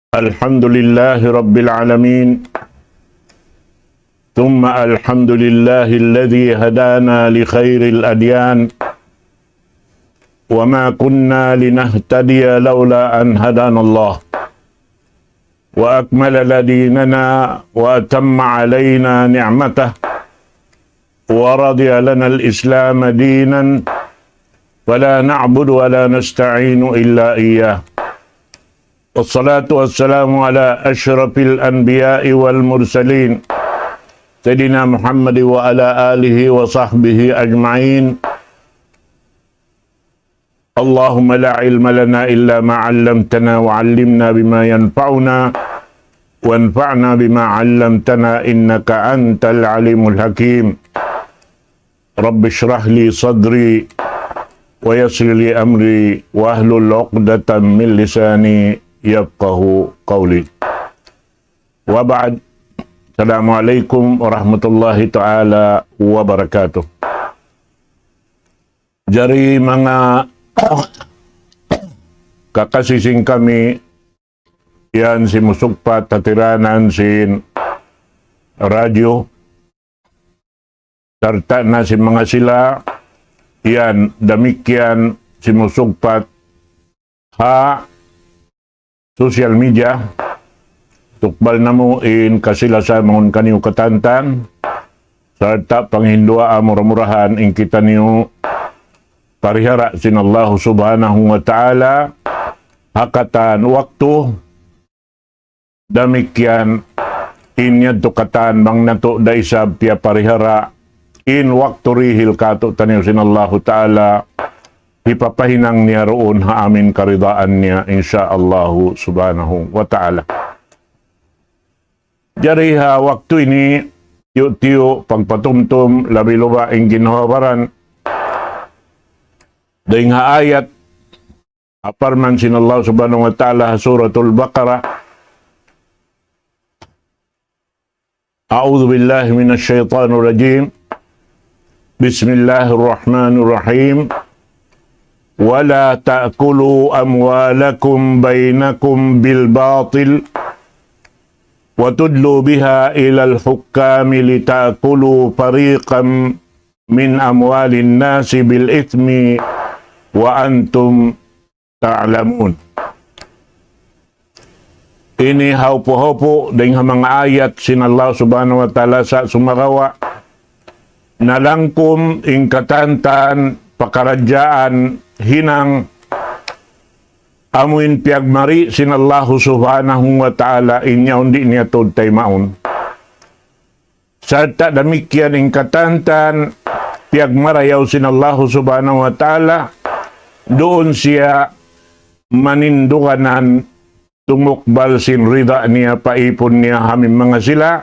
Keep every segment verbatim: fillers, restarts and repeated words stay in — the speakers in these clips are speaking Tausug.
الحمد لله رب العالمين، ثم الحمد لله الذي هدانا لخير الأديان، وما كنا لنهتدي لولا أن هدانا الله، وأكمل لنا ديننا وأتم علينا نعمته، ورضي لنا الإسلام دينا، فلا نعبد ولا نستعين إلا إياه. والصلاة والسلام على أشرف الأنبياء والمرسلين، سيدنا محمد وعلى آله وصحبه أجمعين. اللهم لا علم لنا إلا ما علمتنا، وعلمنا بما ينفعنا، وانفعنا بما علمتنا، إنك أنت العليم الحكيم. رب اشرح لي صدري، ويسر لي أمري، واحلل عقدة من لساني يفقه قولي. وبعد. السلام عليكم ورحمة الله تعالى وبركاته. Jari manga kakasi sin kami, yan simusugpat ha tiranan sin radyo, sarta' na sin manga sila, yan damikkiyan simusugpat ha social media, tukbal namu' in kasilasahan kaniyu katantan, sarta' panghinduwaa mura-murahan in kitaniyu parihara' sin Allah Subhanahu wa Ta'ala, ha katan waktu, damikkiyan in yadtu katan bang natu' da isab piyaparihara' in waktu dihil kātu'niyu sin Allahu Ta'ala, hipapahinang niya duun ha amin karidaan niya, insya Allahu Subhanahu wa Ta'ala. Jari ha waktu ini, tiyu'-tiyu' pagpatumtum, labi-labi in ginhawa-baran dayn ha ayat, parman sin Allah Subhanahu wa Ta'ala, Suratul Baqarah. أعوذ بالله من الشيطان الرجيم. بسم الله الرحمن الرحيم. ولا تأكلوا أموالكم بينكم بالباطل وتدلوا بها إلى الحكام لتأكلوا فريقا من أموال الناس بالإثم وأنتم تعلمون. Ini haupu-haupu dayn ha manga ayat sin Allah Subhanahu wa Ta'ala sa' sumagawa' nalangkum in katantan pakaradjaan hinang amuin piyagmari sin Allah Subhanahu wa Ta'ala in yaun di' niya tuud taymaun. Sarta' damikkiyan in katantan piyagmarayaw sin Allahu Subhanahu wa Ta'ala, duun siya maninduganan tumukbal sin rida niya pa ipun niya ha amin manga sila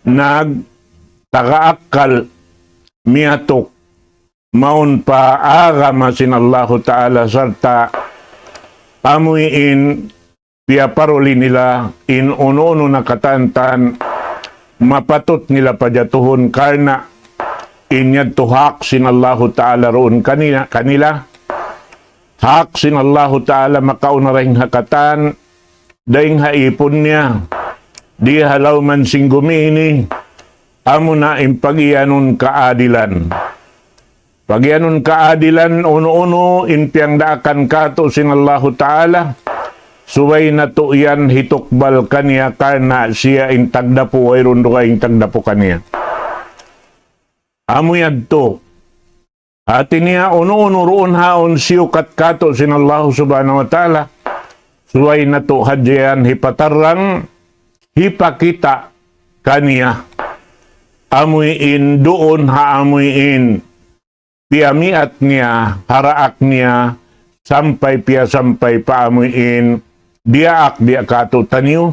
nagtaga akkal miyatuk mawn pa agama sin Allahu Ta'ala sarta' amuin piyaparuli nila in unu-unu na katantan mapatut nila pajatuhun karna' in yadtu hak sin Allahu Ta'ala duun kanila, kanila. Hak sin Allahu Ta'ala makauna dayn ha katan, dayn ha ipun niya, di ha lawm sin gumi ini, amuna in pagiyanun kaadilan. Pagiyanun kaadilan unu-unu in piyangdaakan kātu' sin Allahu Ta'ala, subay natu' yan hitukbal kaniya karna' siya in tagdapu, wayruun dugaing tagdapu kaniya. Amu yadtu. Hati niya unu-unu duun haun siyukat kātu' sin Allahu Subhanahu wa Ta'ala, subay natu' hadja yan hipatarrang, hipakita' kaniya. Amuin duun ha amuin piyamiat niya, ha daak niya, sampay piyasampay pa amuin diyaak biya' kātu'niyu,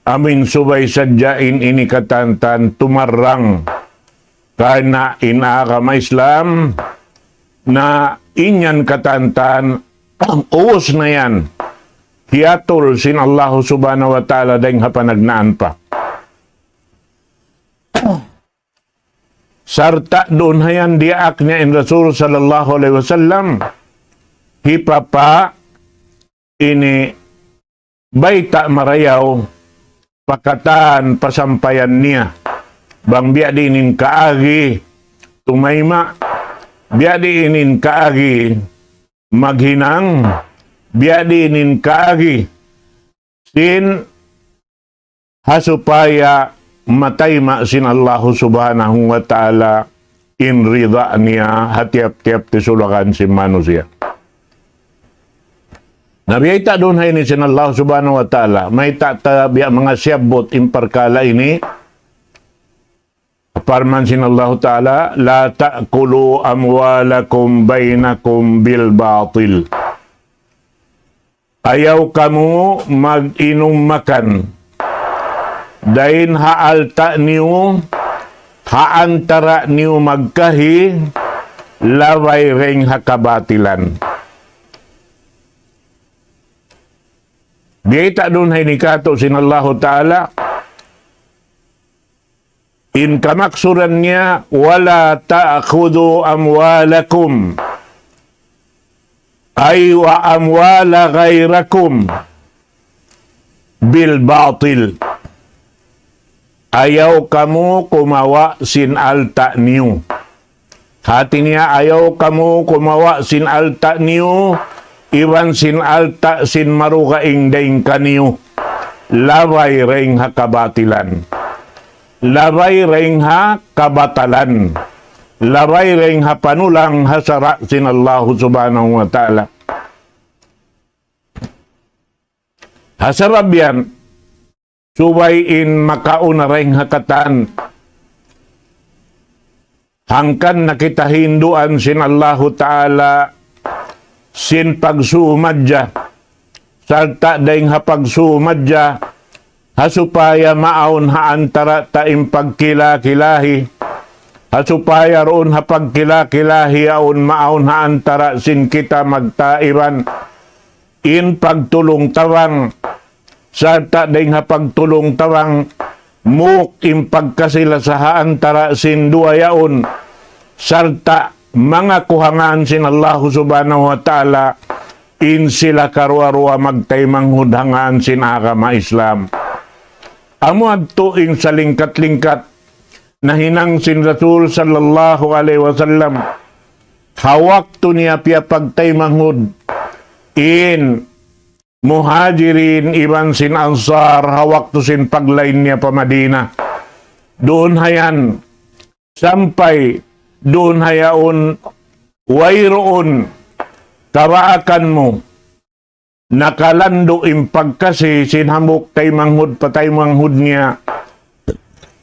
amuin subay sadja in ini katantan tumarrang. Karna' in agama Islam na in yan katantan, ubus na yan. Hiyatul sin Allahu Subhanahu wa Ta'ala dayn ha panagnaan pa. Sarta' duun ha yan diyaak niya in Rasul sallallahu alayhi wasallam, hipapa ini bayta' marayaw, pa katan pasampayan niya. Bang biya' diin in kaagi tumayma', biya' diin in kaagi maghinang, biya' diin in kaagi sin ha supaya matayma' sin Allahu Subhanahu wa Ta'ala in rida niya ha tiyap-tiyap tisulakan sin manusiya'. Na biyayta' duun ha ini sin Allahu Subhanahu wa Ta'ala, mayta' ta biya' manga siyabbut in parkala' ini, parman sin Allahu Ta'ala, لا تأكلوا أموالكم بينكم بالباطل. Ayaw kamu mag-inum makan dayn ha alta' niyu, ha antara' niyu magkahi, labay dayn ha kabatilan. Biyayta' duun ha ini katu' sin Allahu Ta'ala, in kamaksuran niya, ولا تأكلوا أموالكم، أي وأموال غيركم، بالباطل. Ayaw kamu kumawa' sin alta' niyu. Hati niya, ayaw kamu kumawa' sin alta' niyu, iban sin alta' sin marugaing dayn kaniyu. Labay dayn ha kabatilan. Labay dayn ha kabatalan. Labay dayn ha panulang ha sara' sin Allahu Subhanahu wa Ta'ala. Ha sabab yan, subay in makauna dayn ha katan. Hangkan na kita hinduan sin Allahu Ta'ala sin pagsumadja, sarta' dayn ha pagsumadja, ha supaya maawn ha antara' ta in pagkila-kilahi, ha supaya duun ha pagkila-kilahi yaun maawn ha antara' sin kita magtaiban in pagtulung-tabang, sarta' dayn ha pagtulung-tabang, muk in pagkasi-lasa ha antara' sin duwa yaun, sarta' manga kuhangan sin Allahu Subhanahu wa Ta'ala, in sila karuwa-ruwa magtaymanghud ha ngan sin agama Islam. Amu yadtu in salingkat-lingkat nahinang sin Rasul sallallahu alayhi wasallam, ha waktu niya piyapagtaymanghud in Muhajirin iban sin Ansar, ha waktu sin paglain niya pa Madina. Duun ha yan, sampay duun ha yaun, wayruun kabaakan mu nakalandu' in pagkasi sin hambuuk taymanghud pa taymanghud niya.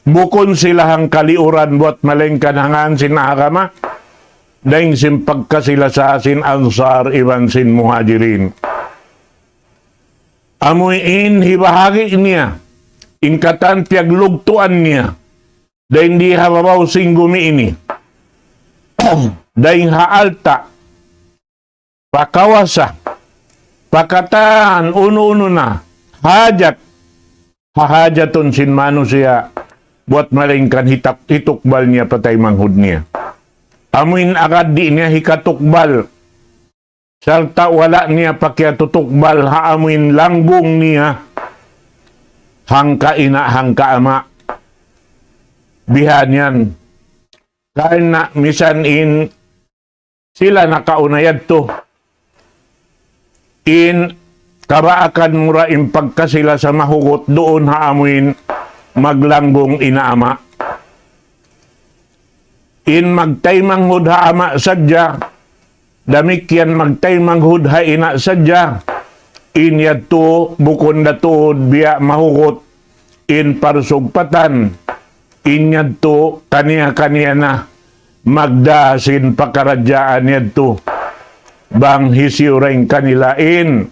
Bukun sila hangkaliuran buwat malaingkan ha ngan sin agama, dayn sin pagkasi-lasa sin Ansar iban sin Muhajirin. Amu in hibahagi' niya, in katan piyaglugtuan niya, dayn di ha babaw sin gumi ini. Dayn ha alta', pa kawasa, pa katan unu-unu na hajat, hahajatun sin manusiya', buwat malaingkan hitak-, hitukbal niya pa taymanghud niya. Amu in agad di' niya hikatukbal, sarta' wala' niya pakiyatutukbal ha amu in langgung niya, hangka ina', hangka ama'. Bihan yan. Karna' misan in sila nakauna yadtu. In kabaakan mu ra in pagkasi-lasa mahugut duun ha amu in maglanggung ina' ama'. In magtaymanghud ha ama' sadja, damikkiyan magtaymanghud ha ina' sadja, in yadtu bukun da tuud biya' mahugut in parsugpatan, in yadtu kaniya-kaniya na magdā sin pakaradjaan yadtu. Bang hisiyu dayn kanila in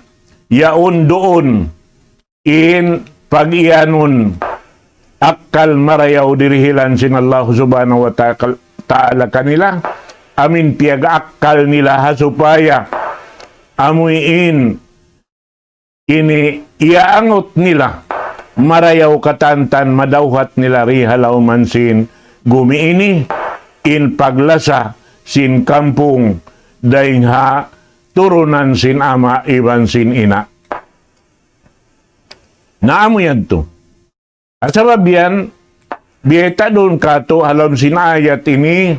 yaun duun in pag-iyanun akkal marayaw dirihilan sin Allah Subhanahu wa Ta'ala, Ta'ala kanila, amu in piyag-akkal nila ha supaya amu in ini iyaangut nila, marayaw katantan madawhat nila di ha lawman sin gumi ini, in paglasa sin kampung, dayn ha turunan sin ama' iban sin ina'. Na amu yadtu. Sabab yan, biyayta' duun katu' ha lawm sin ayat ini,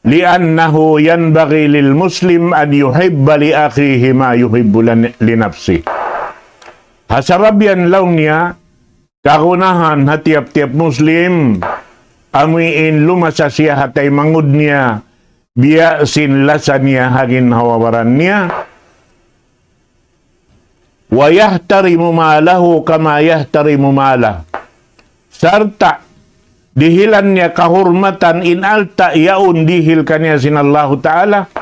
لأنه ينبغي للمسلم أن يحب لأخيه ما يحب لن- لنفسه. Ha sabab yan laung niya, kagunahan ha tiyap-tiyap Muslim, amuin lumasa siya ha taymanghud niya, biya' sin lasa niya ha ginhawa-baran niya. ويحترم ماله كما يحترم ماله. Sarta' dihilan niya kahurmatan in alta' yaun dihil kaniya sin Allahu Ta'ala,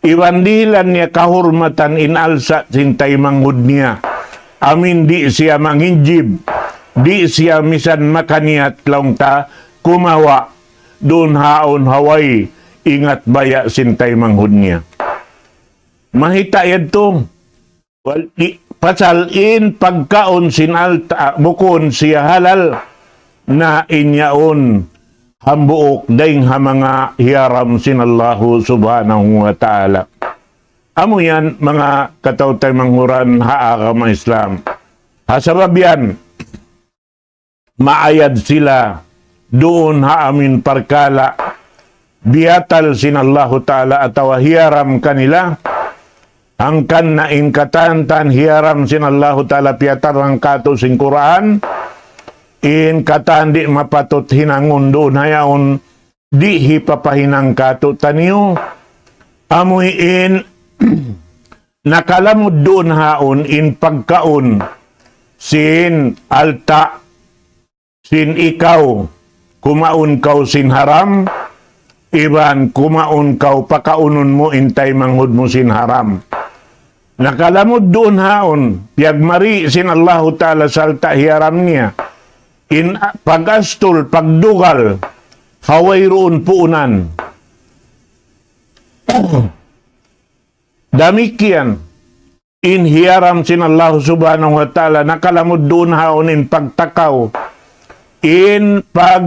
iban dihilan niya kahurmatan in alta' sin taymanghud niya. Amin di' siya manginjib, di' siya misan makaniyat laung ta kumawa' duun haun ha way ingat baya' sin taymanghud niya. Mahita' yadtu. Wal, di, pasal in pagkaun sin alta', bukun siya halal, na in yaun hambuuk dayng ha manga hiyaram sin Allahu Subhanahu wa Ta'ala. Amu yan manga kataw-taymanghuran ha agama Islam. Ha sabab yan, maayad sila duun ha amin parkala' biyatal sin Allahu Ta'ala atawa hiyaram kanila, hangkan na in katan-katan hiyaram sin Allahu Ta'ala piyatarang katu' sin Qur'an, in katan di' mapatut hinangun duun ha yaun di' hipapahinang katu' taniyu, amuin nakalamud duun haun in pagkaun sin alta' sin ikaw, kumaun kaw sin haram, iban kumaun kaw pakaunun mu in taymanghud mu sin haram. Nakalamud duun haun, piyagmari sin Allahu Ta'ala sarta' hiyaram niya in pag-astul, pagdugal, ha wayruun puunan. Damikkiyan in hiyaram sin Allahu Subhanahu wa Ta'ala, nakalamud duun haun in pagtakaw, in pag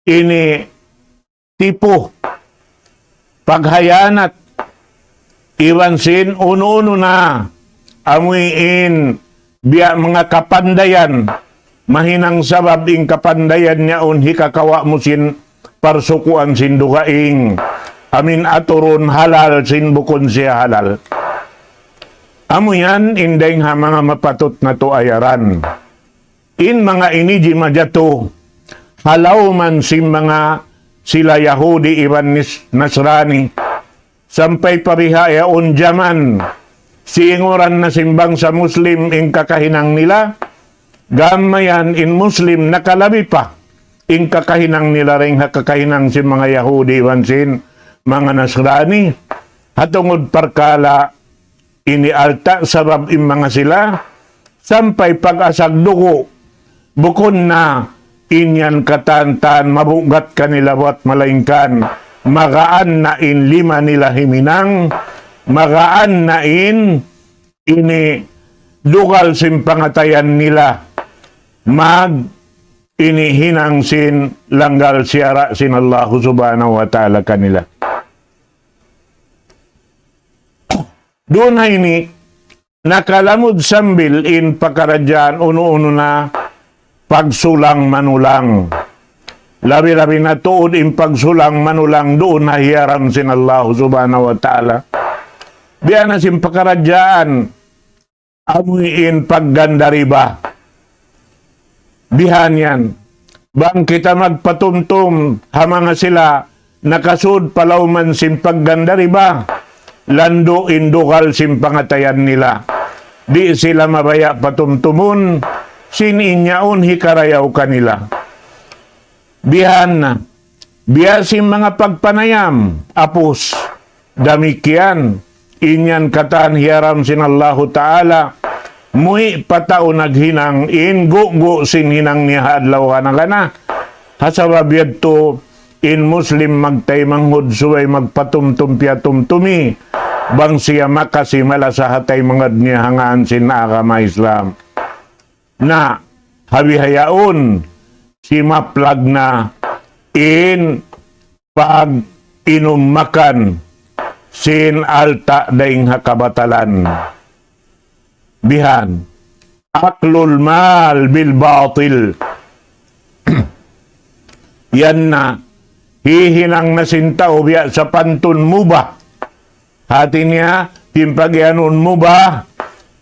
ini tipu, paghayanat, iban sin unu-unu na amuin biya' manga kapandayan, mahinang sabab in kapandayan yaun hikakawa' mu sin parsukuan sin dugaing, amin aturun halal sin bukun siya halal. Amu yan in dayng ha manga mapatut natu' ayaran. In manga ini jimajatu ha lawm sin manga sila Yahudi iban Nis-, Nasrani. Sampay pa bihaun jaman, siinguran na sin bangsa Muslim in kakahinang nila, gam mayan in Muslim nakalabi pa in kakahinang nila dayng ha kakahinang sin manga Yahudi iban sin manga Nasrani. Ha tungud parkala' ini alta' sabab in manga sila, sampay pag-asag dugu', bukun na in yan katan-katan mabugat kanila buwat malaingkan magaan na in lima nila himinang, magaan na in ini dugal sin pangatayan nila, mag ini hinang sin langgal siyara' sin Allahu Subhanahu wa Ta'ala kanila. Duun ha ini, nakalamud sambil in pakaradjaan unu-unu na pagsulang-manulang. Labi-labi na tuud in pagsulang-manulang duun ha hiyaram sin Allahu Subhanahu wa Ta'ala. Biya' na sin pakaradjaan amuin pagganda riba. Bihan yan. Bang kita magpatumtum ha manga sila nakasud pa lawm sin pagganda riba, landu' in dugal sin pangatayan nila. Di' sila mabaya' patumtumun, sin in yaun hikarayaw kanila. Bihan na, biya' sin manga pagpanayam, apus. Damikkiyan, in yan katan hiyaram sin Allahu Ta'ala, muwi' pa tau naghinang in gugu' sin hinang niya ha adlaw kana-kana. Ha sabab yadtu, in Muslim magtaymanghud subay magpatumtum piyatumtumi, bang siya makasi malasa ha taymanghud niya ha ngan sin agama Islam. Na, ha bihaun, simaplag na in pag-inum makan sin alta' dayng ha kabatalan. Bihan. أكل المال بالباطل. Yan na, hihinang na sin tau biya' sapantun mubah. Hati niya, in pag-iyanun mubah,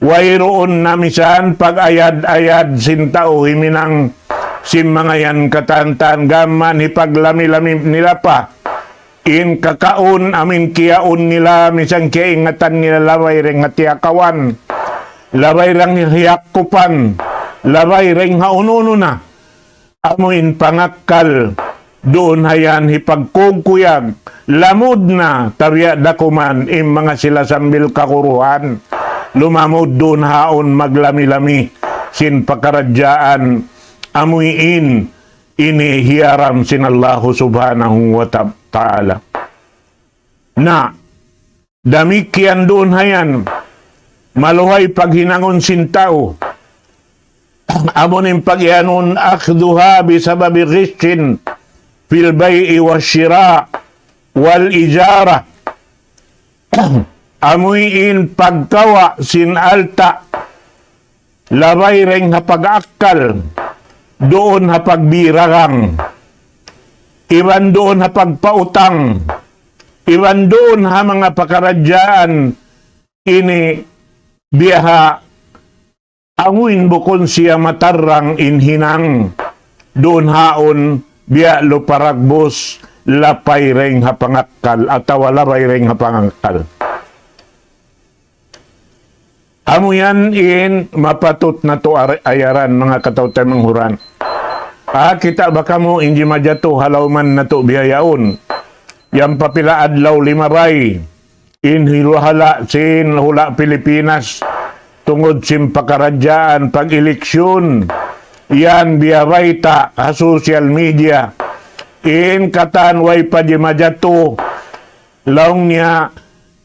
wayruun na misan pag-ayad-ayad sin tau himinang sin manga yan katantan, gam mayan hipaglami-lami nila pa in kakaun amu in kiyaun nila, misan kiyaingatan nila, labay dayn ha tiyakawan, labay dayn ha hiyakupan, labay dayn ha unu-unu na. Amu in pangakkal, duun ha yan hipagkukuyag, lamud na, tabiya' da kuman in manga sila sambil kaguruhan, lumamud duun ha yaun maglami-lami sin pakaradjaan, amu in ini hiyaram sin Allahu Subhanahu wa Ta-, Ta'ala. Na, damikkiyan duun ha yan, maluhay paghinangun sin tau. Amu in pag-iyanun أخذها بسبب غش في البيع والشراء والإجارة. Amu in pagkawa' sin alta', labay dayn ha pag-akkal, duun ha pagbiragang, iban duun ha pagpautang, iban duun ha manga pakaradjaan ini biya' ha amu in bukun siya matarrang in hinang, duun ha yaun biya' lupa dagbus, lapay dayn ha pangakkal, atawa labay dayn ha pangakkal. Amu yan in mapatut natu' ar-, ayaran, manga kataw-taymanghuran. Ah, kita' ba kamu in jimajatu ha lawm natu' bihaun? Yan pa pila adlaw limabay in hiluhala sin hula' Pilipinas tungud sin pakaradjaan pag-eleksyon. Yan biya' bayta' ha social media. In katan way pa jimajatu, laung niya,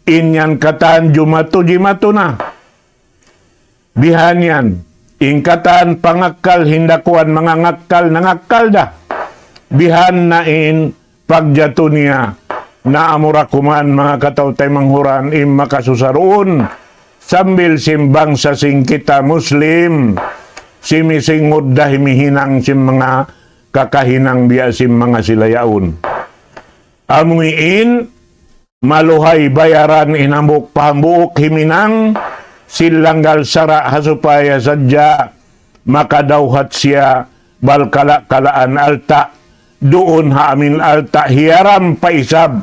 in yan katan jumatu-jimatu na. Bihan yan. In katan pangakkal, hindakuan mangakkal, nangakkal da. Bihan na in pagjatu niya. Na amura kuman, manga kataw-taymanghuran, in makasusa duun, sambil sin bangsa sin kita Muslim, simisingud da himihinang sin manga kakahinang biya' sin manga sila yaun. Amu in maluhay bayaran in hambuuk pa hambuuk himinang sin langgal sara' ha supaya sadja makadawhat siya bal kala-kalaan alta', duun ha amin alta' hiyaram pa isab.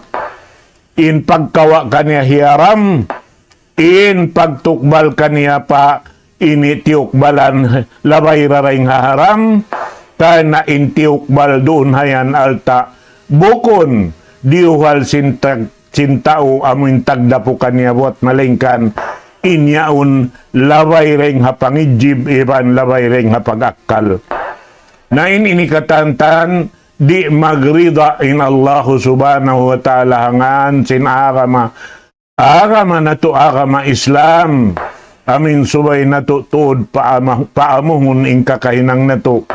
In pagkawa' kaniya hiyaram, in pagtukbal kaniya pa ini tiyukbalan labay dayn ha haram, karna' in tiyukbal duun ha yan alta' bukun diyuhal sin tag-, sin tau amu in tagdapu kaniya buwat, malaingkan in yaun labay dayn ha pangijib iban labay dayn ha pag-akkal. Na in ini katantan di' magrida in Allahu Subhanahu wa Ta'ala ha ngan sin agama, agama natu' agama Islam. Amu in subay natu' tuud paama-, paamuhun in kakahinang natu'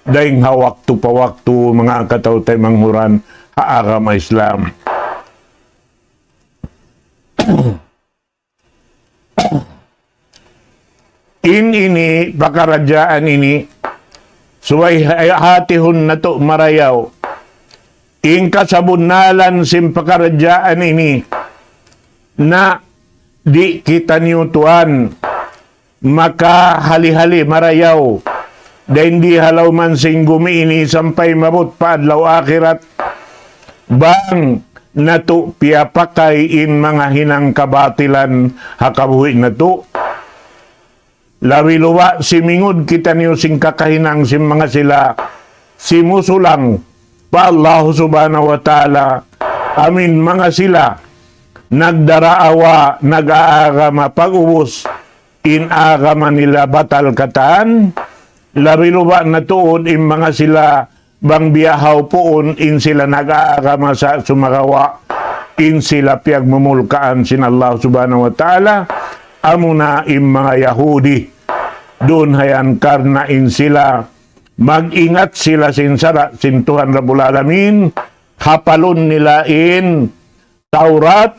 dayn ha waktu pa waktu, manga kataw-taymanghuran, ha agama Islam. In ini, pakaradjaan ini, subay ha-, hatihun natu' marayaw in kasabunnalan sin pakaradjaan ini, na di' kitaniyu tuwan makahali-hali marayaw dayn di ha lawm sin gumi ini sampay maabut pa adlaw akhirat, bang natu' piyapakay in manga hinang kabatilan ha kabuhi' natu'. Labi luba' simingud kitaniyu sin kakahinang sin manga sila simusulang pa Allahu Subhanahu wa Ta'ala, amu in manga sila nagdaraawa, nag-aagama, pag-ubus in agama nila batal katan, labi luba' na tuud in manga sila bang biya' ha upuun in sila nag-aagama sa' sumagawa' in sila piyagmumulkaan sin Allah Subhanahu wa Ta'ala, amuna in manga Yahudi. Duun ha yan karna' in sila mag-ingat sila sin sara' sin Tuhan Rabbul Alamin, hapalun nila in Tawrat,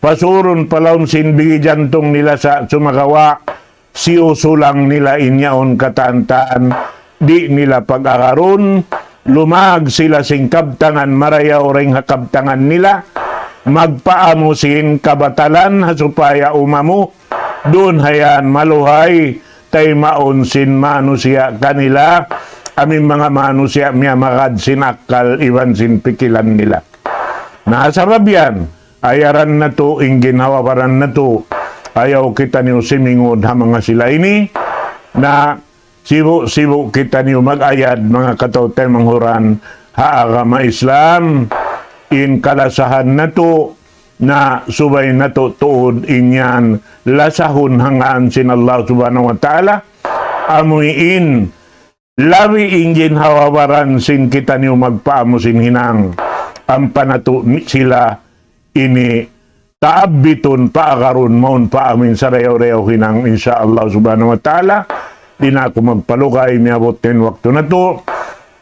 pasurun pa lawm sin bigi jantung nila sa' sumagawa' siyusulang nila in yaun katan-katan, di' nila pag-agarun, lumag sila sin kabtangan marayaw dayn ha kabtangan nila, magpaamu sin kabatalan ha supaya umamu, duun hayan maluhay, taymaun sin manusiya' kanila, amu in manga manusiya' miyamagad sin akkal iban sin pikilan nila. Na sabab yan, ayaran natu', in ginhawa-baran natu', ayaw kitaniyu simingud ha manga sila ini, na sibu'-sibu' kitaniyu mag-ayad manga kataw-taymanghuran ha agama Islam, in kalasahan natu', na subay natu' tuud in yan lasahun hangkan sin Allah Subhanahu wa Ta'ala, amu in labi in ginhawa-baran sin kitaniyu magpaamu sin hinang, ampa natu' ni-, sila ini taabbitun, paagarun, mawn pa amin sarayaw-rayaw hinang, insya Allah Subhanahu wa Ta'ala. Di' na aku magpalugay, miyabut na in waktu natu'.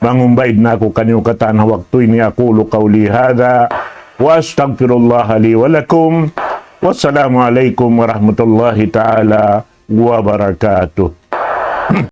Mangumbaid na aku kaniyu katan ha waktu ini. أقول قولي هذا وأستغفر الله لي ولكم. والسلام عليكم ورحمة الله تعالى وبركاته.